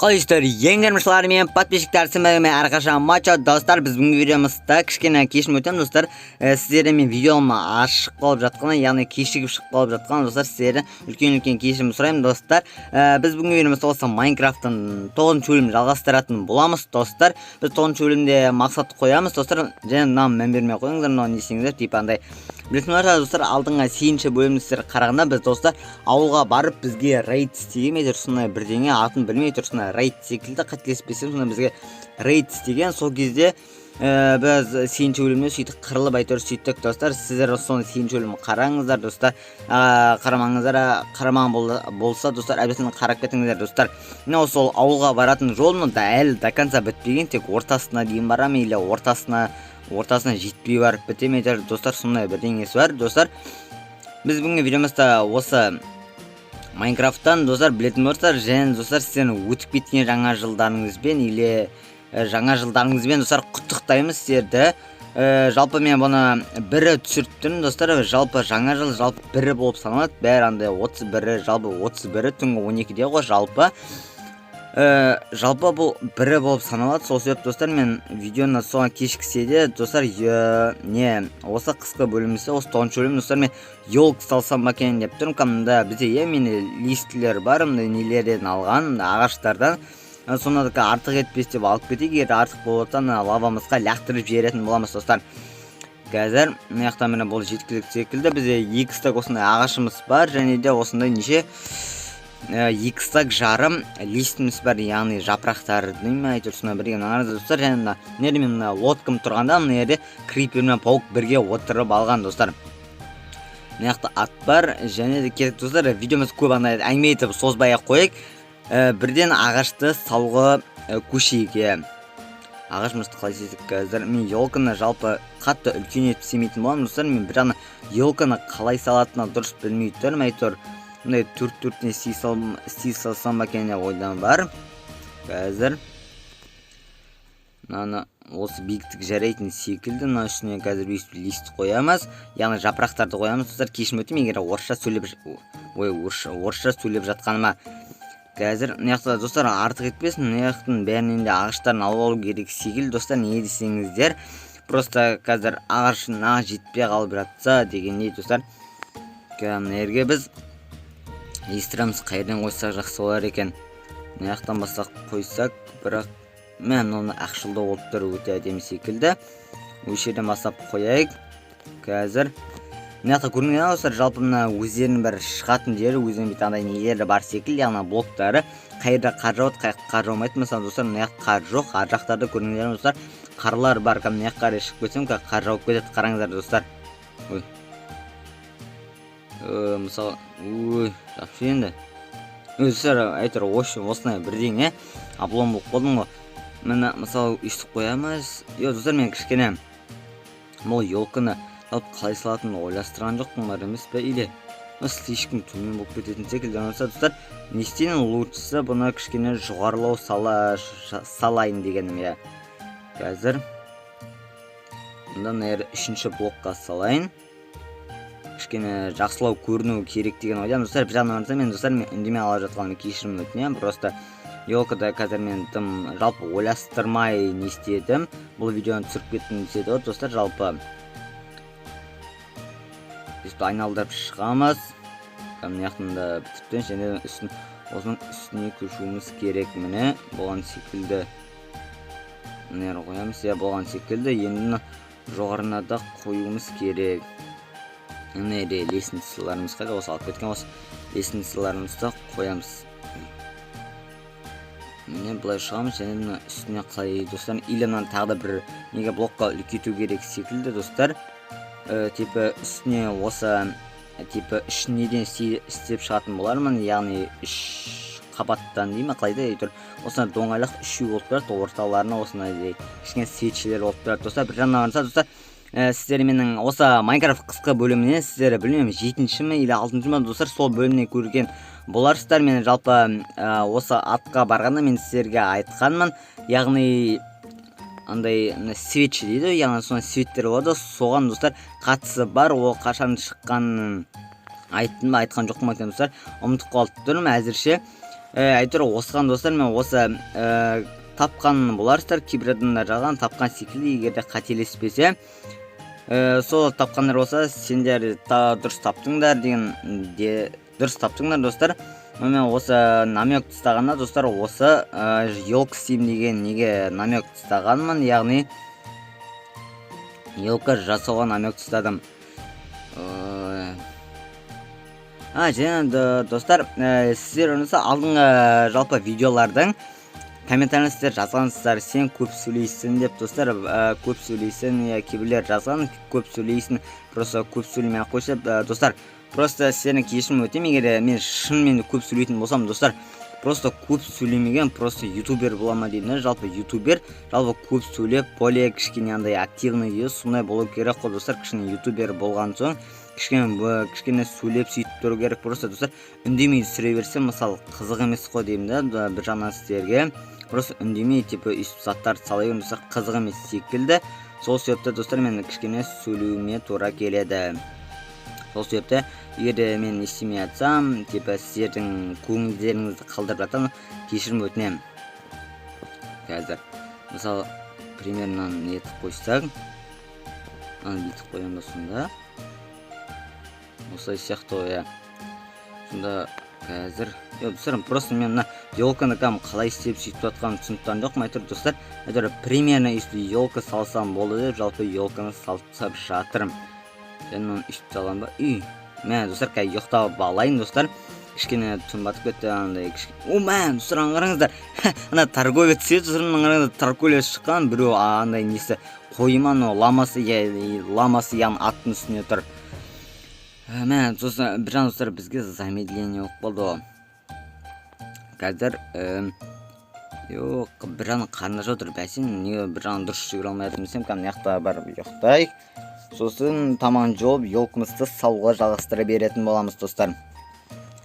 Қалайсыздар, ең көрмішілер мен подписчиктер? Сіздермен әрқашан Мачо. Достар, біз бүгінгі видеомызда кішкене кешім өтемін, достар. Сіздерде мен видеом ашық қалып жатқан, яғни кешігіп шығып қалып жатқан, достар, сіздерден үлкен үлкен кешірім сұраймын, достар. Біз бүгінгі видеомызда осы Майнкрафттың тоғызыншы бөлімін жалғастыратын боламыз, достар. Біз тоғызыншы бөлімде мақсат қоямыз, достар, және мынаны мән бермей қойыңыздар, мынау не десеңіздер, типа андай білесіңдер, достар. Алдыңғы сегізінші бөлімді сіздер қарағанда, біз, достар, ауылға барып, бізге рейд істеген ме, сондай бірдеңе, атын білмей тұр, сондай рейд секілді, қателеспесем, сонда бізге рейд істеген. Сол кезде біз сегізінші бөлімде сөйтіп қырылып, әйтеуір сөйттік, достар. Сіздер соны, сегізінші бөлімін қараңыздар, достар. Қарамаңыздар, қарамаған болса, достар, обязательно қарап кетіңіздер, достар. Мынау сол ауылға баратын жол, мына да әлі до конца бітпеген, тек ортасына дейін барамын или ортасына жетпей барып біте ме, әйтеуір, достар, сондай бірдеңесі бар. Достар, біз бүгінгі видеомызда осы Майнкрафттан, достар, білетін болсаңыздар, және, достар, сіздердің өтіп кеткен жаңа жылдарыңызбен или жаңа жылдарыңызбен, достар, құттықтаймыз сіздерді. Жалпы мен бұны бірі түсіріп тұрмын, достар. Жалпы жаңа жыл жалпы бірі болып саналады, бәрі андай 31-і, жалпы 31-і түнгі 12-де ғой. Жалпы жалпы бұл бірі болып саналады. Сол себепті, достар, мен видеоны соған кешіксе де, достар, не осы қысқы бөлімімізде, осы тоғызыншы бөлім, достар, мен елка салсам ба екен деп тұрмын. Мында бізде, иә, менде листілер бар, мындай нелерден алған, мына ағаштардан. Соны артық етпес деп алып кетейік. Егер артық болып жатса, мына лавамызға лақтырып жіберетін боламыз, достар. Қазір мына жақта, міне, бұл жеткілікті секілді. Бізде екі стак осындай ағашымыз бар және де осындай неше, екі стак жарым листіміз бар, яғни жапырақтары дей ме, әйтеуір сондай бірге. Мына қараңыздар, достар, және мына жерде мен мына лодкам тұрғанда, мына жерде крипер мен паук бірге отырып алған, достар. Мына жақта ат бар. Және де керек, достар, видеомыз көп андай әңгіме етіп созбай ақ қояйық. Бірден ағашты салуға көшейік, иә. Ағашымызды қалай істесек? Қазір мен елканы жалпы қатты үлкен етіп істемейтін боламын, достар. Мен бір жағынан елканы қалай салатынын дұрыс білмей тұрмын. Әйтеуір мындай төрт төрттен істей салсам ба екен деп ойдан бар. Қазір мынаны осы биіктік жарайтын секілді. Мына үстіне қазір өйстіп лист қоямыз, яғни жапырақтарды қоямыз. Достар, кешірім өтінемін, егер орысша сөйлеп, ой, орысша сөйлеп жатқаныма. Қазір мына жақта, достар, артық етпесін, мына жақтың бәрінен де ағаштарын алып алу керек секілді, достар. Не десеңіздер, просто қазір ағашына жетпей қалып жатса дегендей, достар. Мына жерге біз естіреміз, қайерден қойсақ жақсы болар екен? Мына жақтан бастап қойсақ, бірақ мә, мынаны ақшылдау болып тұр, өте әдемі секілді. Осы жерден бастап қояйық. Қазір мына жақта көрінген, достар, жалпы мына өздерінің бір шығатын жері, өзінің бүйтіп андай нелері бар секілді, яғни блоктары, қай жерде қар жауады, қай жақта қар жаумайды. Мысалы, достар, мына жақта қар жоқ, ар жақтарда көрдіңіздер ме, достар, қарлар бар. Қазір мына жаққа қарай шығып кетсем, қазір қар жауып кетеді, қараңыздар, достар. Ой, мысалы, ой, жақсы енді. Ой, достар, әйтеуір осындай бірдеңе облом болып қалдым ғой. Міне, мысалы, өйстіп қоямыз. Е, достар, мен кішкене бұл елканы жалпы қалай салатынын ойластырған жоқпын бар емес пе, или ну, слишком төмен болып кететін секілді болса, достар, не істейін? Лучшысы бұны кішкене жоғарылау салайын дегенім, иә. Қазір мында, мына жерде үшінші блокқа салайын, кішкене жақсылау көріну керек деген ойдамын, достар. Бір жағынан қарасам, мен, достар, мен үндемей ала жатқаныма кешірім өтінемін. Просто елкада қазір мен тым жалпы ойластырмай не істедім, бұл видеоны түсіріп кеттім десе де болады, достар. Жалпы өйстіп айналдырып шығамыз. Мына жақтан да бітіп, және үстін, осының үстіне көшуіміз керек. Міне, болған секілді. Мына жерге қоямыз, иә, болған секілді. Енді мына жоғарына да қоюымыз керек. Мына жерде лестницаларымыз қайда? Осы алып кеткен осы лестницаларымызды қоямыз. Міне, былай шығамыз. Және мына үстіне қалай, достар? Или мынаны тағы да бір неге, блокқа үлкейту керек секілді, достар. Типа үстіне осы, типа үш неден істеп шығатын болармын, яғни үш қабаттан дей ма, қалай да, әйтеуір осындай доңайлақ үшеу болып тұрады, орталарына осындай кішкене свечилер болып тұрады, достар. Бір жағынан қараса, достар, сіздер менің осы Майнкрафт қысқы бөлімінен, сіздер, білмеймін, жетінші ме или алтыншы ма, достар, сол бөлімнен көрген боларсыздар. Мен жалпы осы атқа барғанда мен сіздерге айтқанмын, яғни андай мына свечи дейді, яғни сондай светтер болады, соған, достар, қатысы бар. Ол қашан шыққанын айттым ба, айтқан жоқпын ба екен, достар, ұмытып қалып тұрмын әзірше. Әйтеуір осыған, достар, мен осы тапқан боларсыздар. Кейбір адамдар жазған, тапқан секілді, егер де қателеспесе. Сол тапқандар болса, сендер дұрыс таптыңдар деген де, дұрыс таптыңдар, достар. Мен осы намек тастағанда, достар, осы елка істеймін деген неге намек тастағанмын, яғни елка жасауға намек тастадым. Және достар, сіздер онысы алдыңғы жалпы видеолардың комментарийін сіздер жазғансыздар, сен көп сөйлейсің деп, достар, көп сөйлейсің, иә, кейбіреулер жазған, көп сөйлейсің, просто көп сөйлемей ақ қойшы. Достар, просто сіздерден кешірім өтінемін, егер де мен шынымен де көп сөйлейтін болсам, достар, просто көп сөйлемеген просто ютубер бола ма деймін да. Жалпы ютубер жалпы көп сөйлеп, более кішкене андай активный дейді, сондай болу керек қой, достар. Кішкене ютубер болған соң кішкене сөйлеп, сөйтіп тұру керек. Просто, достар, үндемей түсіре берсе, мысалы, қызық емес қой деймін да. Бір жағынан сіздерге просто үндемей, типа, өйстіп заттарды сала берген, достар, қызық емес секілді. Сол себепті, достар, мен кішкене сөйлеуіме тура келеді. Сол себепті егер де мен не істемей жатсам, типа, сіздердің көңілдеріңізді қалдырып жатсам, кешірім өтінемін. Қазір, мысалы, примерно мынаны нетіп қойсақ, мынаны бүйтіп қоямын да, сонда осылай сияқты ғой, иә. Сонда қазір, е, достар, просто мен мына елканы кәдімгі қалай істеп, сөйтіп жатқанын түсініп тұрған жоқпын. Әйтеуір, достар, әйтеуір примерно өйстіп елка салсам болды деп, жалпы елканы салып тастап жатырмын. Және мынаны өйстіп саламын ба? Үй, мә, достар, қазір ұйықтап алайын, достар, кішкене түн батып кетті андай. О, мә, достар, ана қараңыздар, ана торговец түседі, достар, мына қараңыздар, торговец шыққан біреу, андай несі, қойы ма анау, ламасы, иә, ламасы, яғни аттың үстіне тұр. Мә, сосын бір жағынан, достар, бізге замедление болып қалды ғой қазір. Жоқ, бір жағынан қарны ашып отыр, бәсе, неге бір жағынан дұрыс жүгіре алмай жатырмын десем. Кәдімгі мына жақта барып ұйықтайық, сосын тамағын жуып, елкамызды салуға жалғастыра беретін боламыз, достар.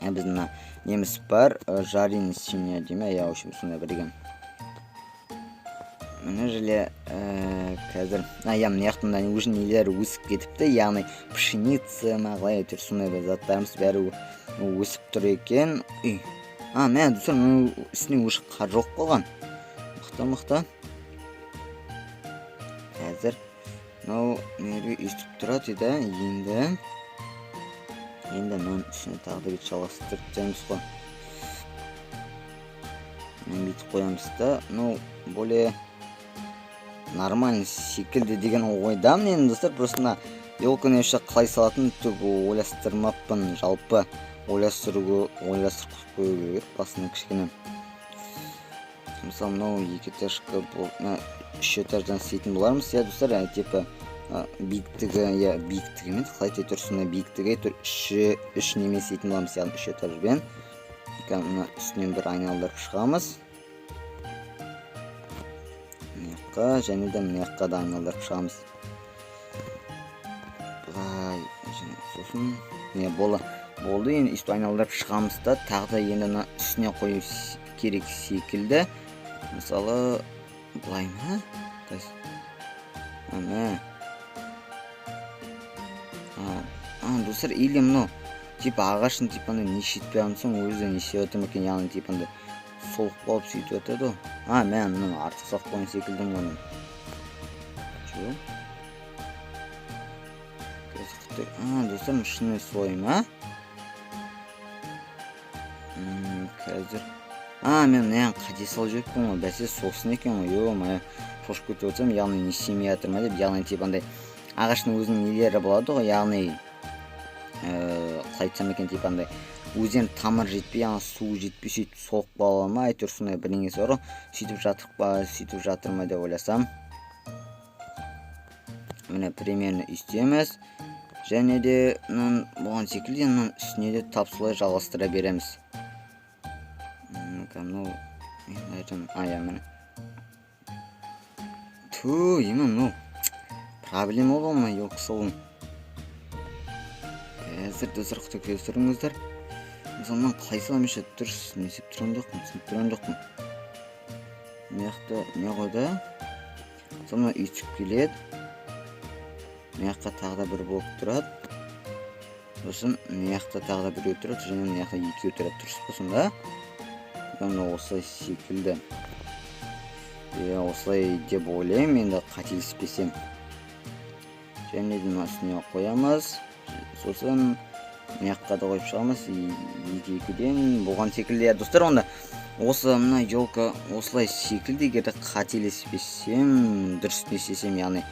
Біздің мына неміз бар, жареный свинья дей ме, иә, в общем, сондай бір деген. Міне, желе, қазір, иә, мына жақтан да уже нелер өсіп кетіпті, яғни пшеница ма, қалай, әйтеуір сондай бір заттарымыз бәрі өсіп тұр екен. Үй, мә, достар, мынаның үстіне уже қар жауып қалған, мықты, мықты. Қазір мынау неге өйстіп тұрады да? Енді мынаның үстіне тағы да бүйтіп жалғастырып тастаймыз ғой. Мына бүйтіп қоямыз да, ну, более нормально секілді деген ойдамын енді, достар. Просто мына елканы еще қалай салатынын түк ойластырмаппын. Жалпы ойластырып қою керек еді басында кішкене. Мысалы, мынау екі этажка, мына үш этаждан істейтін болармыз, иә, достар, типа, биіктігі, иә, биіктігі емес, қалай айтады, әйтеуір сондай биіктігі, әйтеуір үш немен істейтін боламыз, яғни үш этажбен. Мына үстінен бір айналдырып шығамыз мына жаққа және де мына жаққа да айналдырып шығамыз былай. Және сосын не болды, болды, енді өйстіп айналдырып шығамыз да, тағы да енді мына үстіне қою керек секілді. Мысалы, былай ма? Мә, достар, или мынау типа ағаштың, типа, андай не жетпей қалған соң өзі не істеп жатыр ма екен, яғни типа андай солып қалып, сөйтіп жатады ғой. Мә, мынаны артық салып қойған секілдімін ғой мен. Че, достар, шынымен солай ма? Қазір, мен мынаны қате салып жіберіппін ғой, бәсе, сосын екен ғой. Ё-моё, шошып кетіп отырсам, яғни не істемей жатыр ма деп. Яғни типа андай ағаштың өзінің нелері болады ғой, яғни қалай айтсам екен, типа андай өздерінің тамыры жетпей, яғни суы жетпей, сөйтіп солып қала ма, әйтеуір сондай бірдеңесі бар ғой, сөйтіп жатыр па, сөйтіп жатыр ма деп ойласам. Міне, примерно өйстеміз және де мынаның болған секілді, мынаның үстіне де тап солай жалғастыра береміз. Мынау иә, міне. Ту, еме, мынау проблема ғой, мына елка салу. Қазір, достар, құдай кешіріңіздер. Мысалы, мынаны қалай саламын еще, дұрыс не істеп тұрған жоқпын, түсініп тұрған жоқпын. Мына жақта не ғой да, мысалы, мына өйтіп келеді, мына жаққа тағы да бір блок тұрады, сосын мына жақта тағы да біреу тұрады және мына жақта екеу тұрады. Дұрыс па сонда? Мына осылай секілді, иә, осылай деп ойлаймын енді, қателеспесем. Және де мына үстіне қоямыз, сосын мына жаққа да қойып шығамыз, екі екіден болған секілді, иә, достар. Онда осы мына елка осылай секілді, егер де қателеспесем, дұрыс не істесем, яғни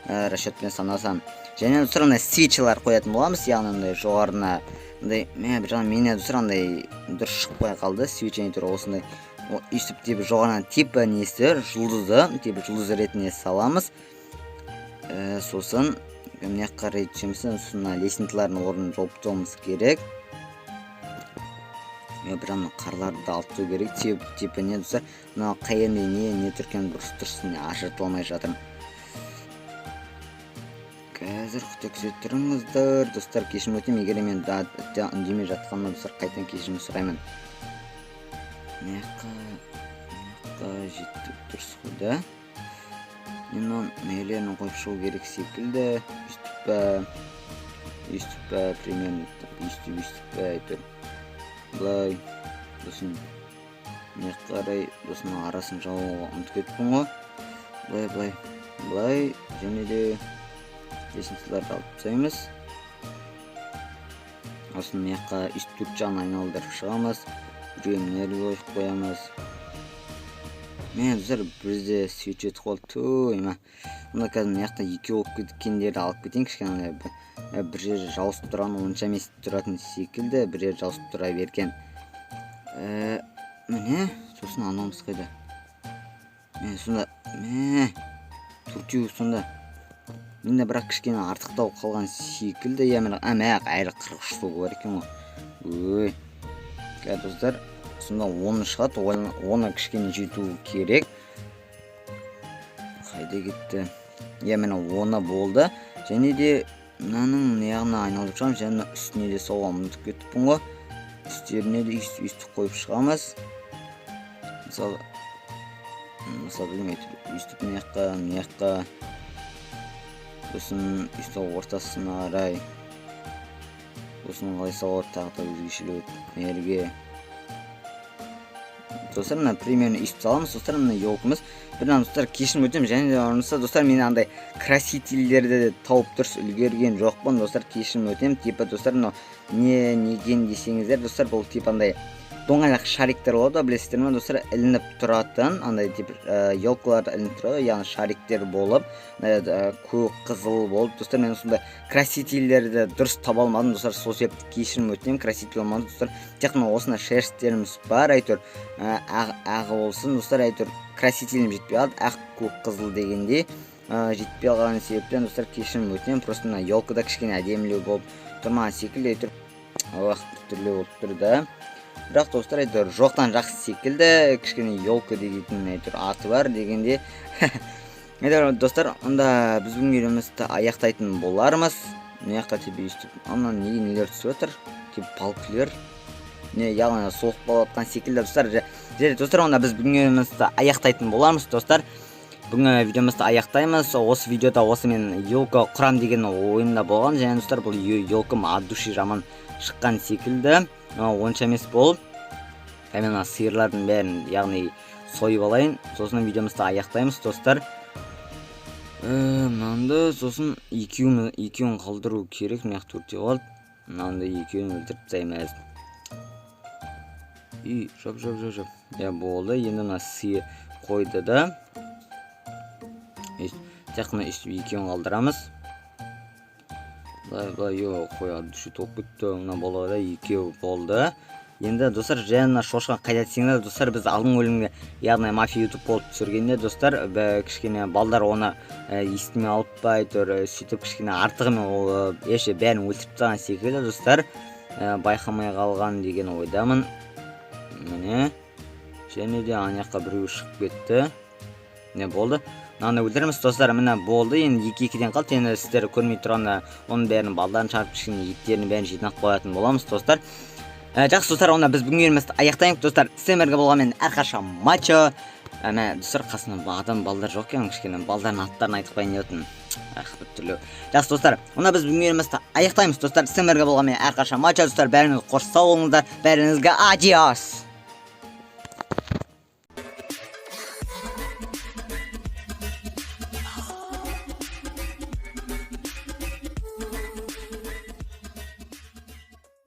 расчетпен санасам. Және, достар, мындай свечалар қоятын боламыз, яғни мындай жоғарына мындай. Мә, бір жағынан менде, достар, андай дұрыс шықпай қалды свеча түрі. Осындай өйстіп типа жоғарынан типа несі, жұлдызды, типа жұлдыз ретінде саламыз. Сосын мына жаққа қарай түсеміз, сосын мына лестницалардың орнын жауып тастауымыз керек. Иә, бір ана қарларды да алып тастау керек. Типа не, достар, мынау қай жерде не тұр екенін дұрыс дұрыс ажырата алмай жатырмын қазір. Күте тұрыңыздар, достар, кешірім өтінемін, егер мен үндемей жатқаныма, достар, қайтадан кешірім сұраймын. Мына жаққа жеттік, дұрыс қой да. Енді мынаның нелерін қойып шығу керек секілді. Өйстіп па, өйстіп па, примерно өйстіп, өйстіп па, әйтеуір былай. Сосын мына жаққа қарай, сосын арасын жабуға ұмытып кетіппін ғой. Былай, былай, былай. Және де лестницаларды алып тастаймыз. Сосын мына жаққа өйстіп төрт жағын айналдырып шығамыз, біреуін мына жерге қойып қоямыз. Мә, достар, бізде свеча өтіп қалды. Туй, мә, мына қазір мына жақта екеу болып кеткендерді алып кетейін. Кішкене андай бір жері жабысып тұрған онша емес тұратын секілді, бір жері жабысып тұра берген. Міне, сосын анауымыз қайда? Мә, сонда, мә, төртеу сонда менде, бірақ кішкене артықтау қалған секілді, иә. Міне, а, мә, әлі 43 штук бар екен ғой. Ой, қазір, достар, сонда 10-ы шығады, оны кішкене жету керек. Қайда кетті? Иә, міне, 10-ы болды. Және де мынаның мына жағына айналдырып шығамыз және мына үстіне де салуға ұмытып кетіппін ғой. Үстеріне де өйстіп, өйстіп қойып шығамыз. Мысалы, білмеймін, әйтеуір өйстіп мына жаққа, мына жаққа, сосын өйстіп ортасына қарай. Сосын қалай салуға тағы да өзгешелеу мына жерге, достар, мына примерно өйстіп саламыз, достар, мына елкамыз бір. Достар, кешірім өтінемін. Және де болмаса, достар, мен андай красительдерді тауып дұрыс үлгерген жоқпын, достар, кешірім өтінемін. Типа, достар, мынау не неден десеңіздер, достар, бұл типа андай доңғалақ шариктер болады ғой, білесіздер ме, достар, ілініп тұратын андай типа елкалар ілініп тұрады, яғни шариктер болып, көк, қызыл болып. Достар, мен сондай красительдерді дұрыс таба алмадым, достар, сол себепті кешірім өтінемін. Краситель болмады, достар, тек қана осындай шерсттеріміз бар, әйтеуір ағы болсын, достар, әйтеуір красителім жетпей қалды, ақ, көк, қызыл дегендей жетпей қалған себептен, достар, кешірім өтінемін. Просто мына елкада кішкене әдемілеу болып тұрмаған секілді, әйтеуір ақ біртүрлі болып тұр да. Бірақ, достар, әйтеуір жоқтан жақсы секілді, кішкене елка дейтін әйтеуір аты бар дегенде. Әйтеуір, достар, онда біз бүгінгі видеомызды аяқтайтын болармыз. Мына жақта типа өйстіп ана неге нелер түсіп жатыр, типа палкілер не, яғни соғып қалып жатқан секілді, достар. Жарайды, достар, онда біз бүгінгі видеомызды аяқтайтын боламыз. Достар, бүгінгі видеомызды аяқтаймыз. Осы видеода осы мен елка құрам деген ойымда болған. Және, достар, бұл елкам от души жаман шыққан секілді, онша емес болып. Мен мына сиырлардың бәрін, яғни, сойып алайын, сосын видеомызды аяқтаймыз, достар. Мынанды сосын екеуін қалдыру керек. Мына жақта төртеу қалды, мынаны екеуін өлтіріп тастаймыз. И жоп, жоп, жоп, жоп, иә, болды. Енді мына сиыр қойды да тек қана өйстіп екеуін қалдырамыз. Былай, былай. Йо, қой от души толып кетті. Мына болады, екеу болды енді, достар. Және мына шошқа қайда десеңдер, достар, біз алдыңғы бөлімде, яғни мафия ютуб болып түсіргенде, достар, кішкене балдар оны естімей алып па, әйтеуір сөйтіп кішкене артығымен ол еше бәрін өлтіріп тастаған секілді, достар, байқамай қалған деген ойдамын. Міне, және де ана жаққа біреу шығып кетті. Не болды, мынаны өлтіреміз, достар. Міне, болды, енді екі екіден қалды. Енді сіздер көрмей тұрғанда оның бәрін, балдарын шығарып, кішкене еттерін бәрін жинап қоятын боламыз, достар. Жақсы, достар, онда біз бүгінгі видеомызды аяқтайық. Достар, сіздермен бірге болғанмен әрқашан Мачо. Мә, достар, қасымда адам, балдар жоқ екен, кішкене балдардың аттарын айтып қояйын деп отырмын. Ах, біртүрлі. Жақсы, достар, онда біз бүгінгі видеомызды аяқтаймыз. Достар, сіздермен бірге болғанмен әрқашан Мачо. Достар, бәріңіз қош сау болыңыздар, бәріңізге адиос.